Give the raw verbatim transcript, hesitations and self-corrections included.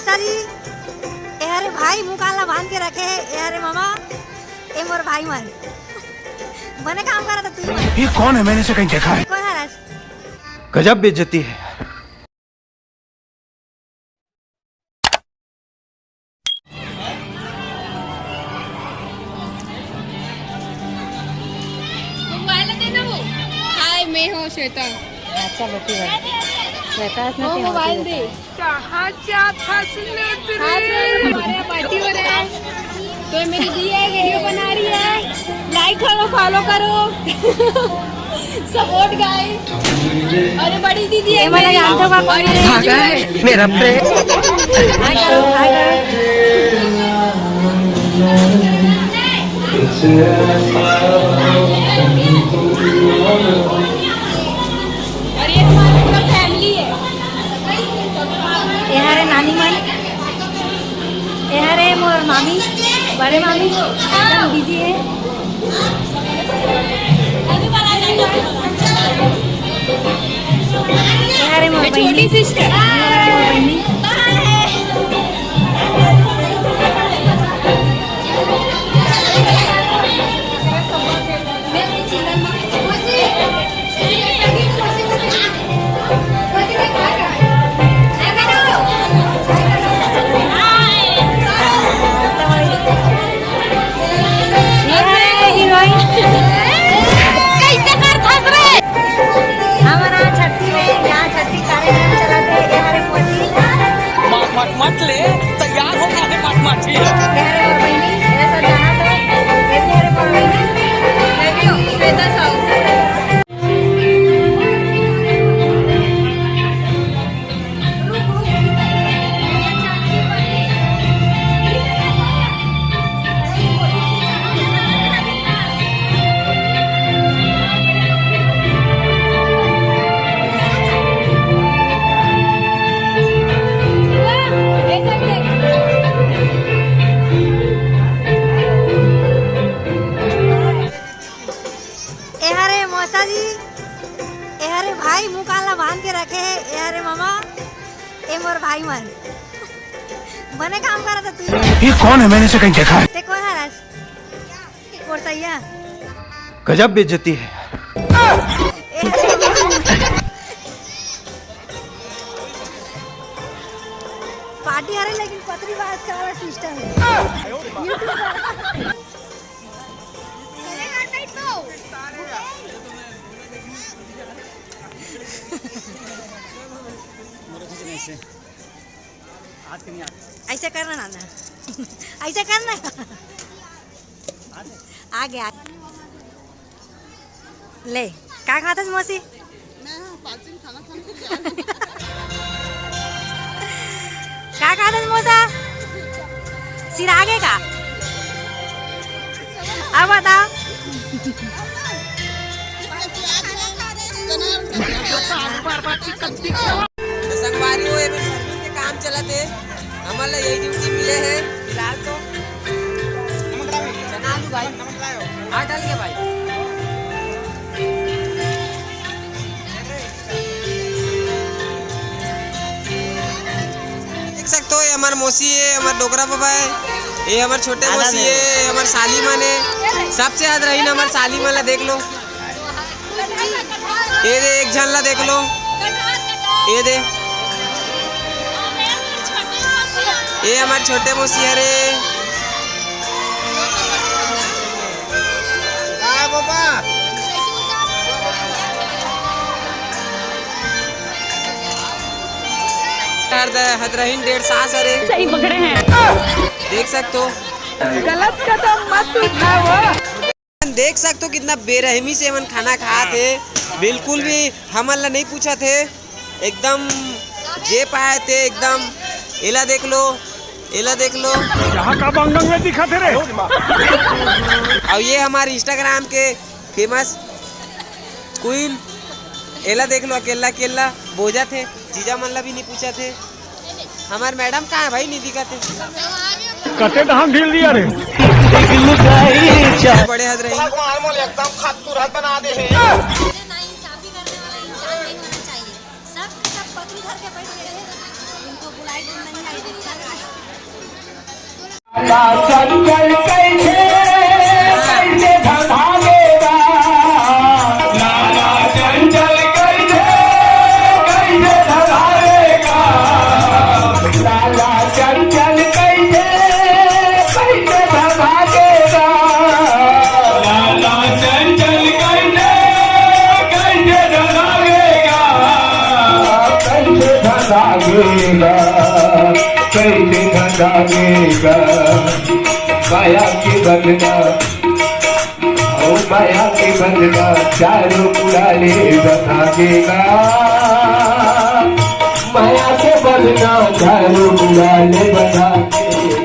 सरी, ए हरे भाई, मुंह कान ला बांध के रखे हे। ए हरे मामा, ए मोर भाई मन। बने काम करत हे तू मन। ये कौन है? मैंने इसे कहीं देखा है। कौन है राज? गजब बेइज्जती है। मोबाइल दे ना वो। हाय, मैं हूँ श्वेता। अच्छा, बेटी बन। श्वेता, इसने वो क्या मोबाइल होती है? दे। कहाँ क्या फंसने तेरे? हाँ, तो हमारे यहाँ पार्टी हो रहा है, तो मेरी दी है, वीडियो बना रही है, लाइक करो, फॉलो करो, सपोर्ट गाइस। और ये बड़ी दीदी है ये वाला मेरी। जानते हो आप? और ये भागा है मेरा प्रेम। हाय करो, हाय करो। और ये हमारी पूरा फैमिली है। ए हरे नानी मन, ए हरे मोर मामी, बड़े मामी एकदम बिजी हे। ए हरे मोर छोटी बहिनी, सिस्टर। ए हरे मोर बहिनी। ये हरे हीरोइन। कैसे कर फंस रहे? हमारा छट्ठी में, यहाँ छट्ठी कार्यक्रम चला थे, ये हरे मौसी। मत, मत, मत ले, तैयार हो, काहे मत, मत, ठीक है। ये हरे और बहिनी, ये सब जाना तो, ये भी हरे और बहिनी। मैं भी हूँ, श्वेता साहू। ए हरे मौसा जी, ए हरे भाई, मुंह कान ला बांध के रखे हे। ए हरे मामा, ए मोर भाई मन। बने काम करत हे तू। ये कौन है? मैंने इसे कहीं देखा है। ते कोन हरस? कोरसैया। गजब बेइज्जती है। ए हरे पार्टी हरे, लेकिन पतरी बाज के वाला सिस्टम हे। YouTube पर। ऐसे करना ना, ना। ऐसे करना। आ गया। ले, का खात हस मौसी? मैं हाँ, पालसिंग खाना खाने के लिए आई हूँ। का खात हस मौसा? सिरा गे का? अब बताओ। तो संगवारी हो, एमे सर्विस के काम चलत हे। हमन ला यही ड्यूटी मिले हे फिलहाल तो। चना आलू भाई। हाँ, डल गया भाई। देख सकते हो, ये हमार मौसी हे, हमार डोकरा बाबा हे, ये हमार छोटे मौसी हे, ये हमार साली मन हे। सबसे याद रही ना हमार साली मन ला, देख लो। ये दे, एक झन ला देख लो। ये दे, ये हमार छोटे मौसी हरे। हद रहीन डेढ़ सास हरे। सही पकड़े हैं। देख सकते हो। गलत कदम मत उठाओ। देख सकते हो कितना बेरहमी से एमन खाना खात हे, बिल्कुल भी हमन ला नहीं पूछत हे, एकदम जे पाए ते एकदम। एला देख लो, एला देख लो। यहाँ का बंगंग में दिखा थे रे? और ये हमारे Instagram के famous queen, एला देख लो, अकेला अकेला बोजत हे, जीजा मन ला भी नहीं पूछत हे। हमार मैडम कहाँ है भाई, नहीं दिखत हे। कते धान ढील दिया रे। बड़े हद रही। भगवान मोला एकदम खूबसूरत बना दे हे। नाइंसाफी करने वाला इंसान नहीं होना चाहिए। सब के सब पतलू धर के बैठ गए हैं। इनको बुलाए लाला चंचल कैसे, कैसे धधावेगा? लाला चंचल कैसे, कैसे धधावेगा? लाला चंचल कैसे, कैसे धधावेगा? लाला चंचल कैसे, कैसे धधावेगा? कैसे धधावेगा? कैसे धधावेगा? माया के बंधना, ओ माया के बंधना, चारों मुड़ा ले बंधावेगा। माया के बंधना, चारों मुड़ा ले बंधावेगा।